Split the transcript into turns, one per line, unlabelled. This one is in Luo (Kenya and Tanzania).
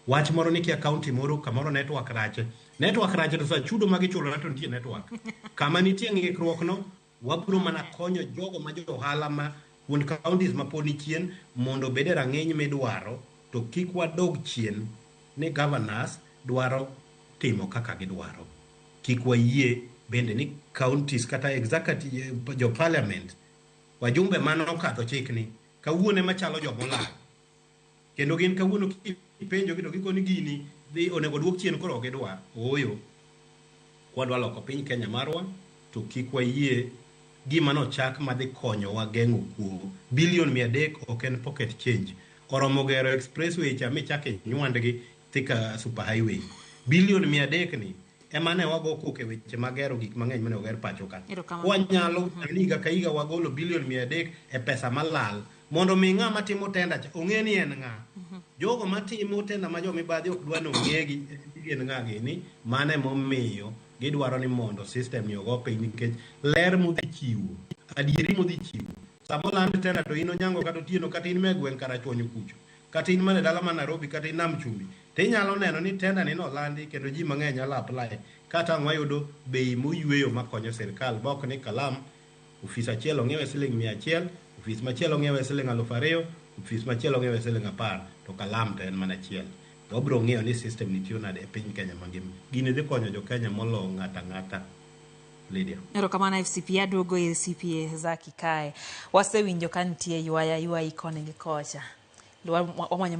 Wach moro ni kia county moro kamoro network rach. Network rach to sa chudo ma gichulo to nitie network. Kama nitie ng'ikruok no, wabiro mana konyo jogo ma jo ohala ma kuond counties ma pod ni chien mondo obed e rang'iny midwaro to kik wadog chien ni governors dwaro timo kaka gidwaro. Kik wayie bende ni counties kata executive jo parliament wajumbe mane okadho chikni kawuono ema chalo jomolal. Kendo gin kawuono kipenjogi to gikoni gini dhi onego duok chien koro ok gidwar. Ooyo. Kwadwa loko piny Kenya marwa to kik wayie gima nochak madhi konyowa geng'o kuo. Bilion 300 ok en pocket change. Oromo gero expressway cha michak inywandgi Thika super highway. Bilion 300 ni ema ne wago koko e weche mag gero gik mang'eny mane oger pacho ka.
Erokamano.
Wanyalo higa ka higa wagolo bilion 300 e pesa malal mondo mi ng'ama timo tenda cha ong'e ni en ng'a. Jogo matimo tenda ma jomibadhi ok dwa ni ong'egi ni gin ng'a gini, mano emomiyo gidwaro ni mondo system ni ogo piny nikech ler modhi chiwo, adieri modhi chiwo. Sama oland tenda to in Onyango kata Otieno kata in me gweng' Karachuonyo kucho, kata in mana e dala ma Nairobi kata in Nam Chumbi, to inyalo neno ni tenda ni nolandi kendo ji mang'eny nyalo apply kata ang' wayudo bei moyweyo makonyo sirkal ma ok ni kalam ofis achiel ong'iewe siling 100, ofis machielo ong'iewe siling 2000, ofis machielo ong'iewe siling 10, to kalam to en mana achiel. Wabiro ng'iyo ni system ni tiyo nade e piny Kenya mangima. Gini dhi konyo jo Kenya molo ng'ato ang'ata. Lydia.
Erokamano FCPA, aduogo ir CPA Zaki kae. Wasewinjo ka nitie ywaya ywayi koni gi kocha. Wamanyo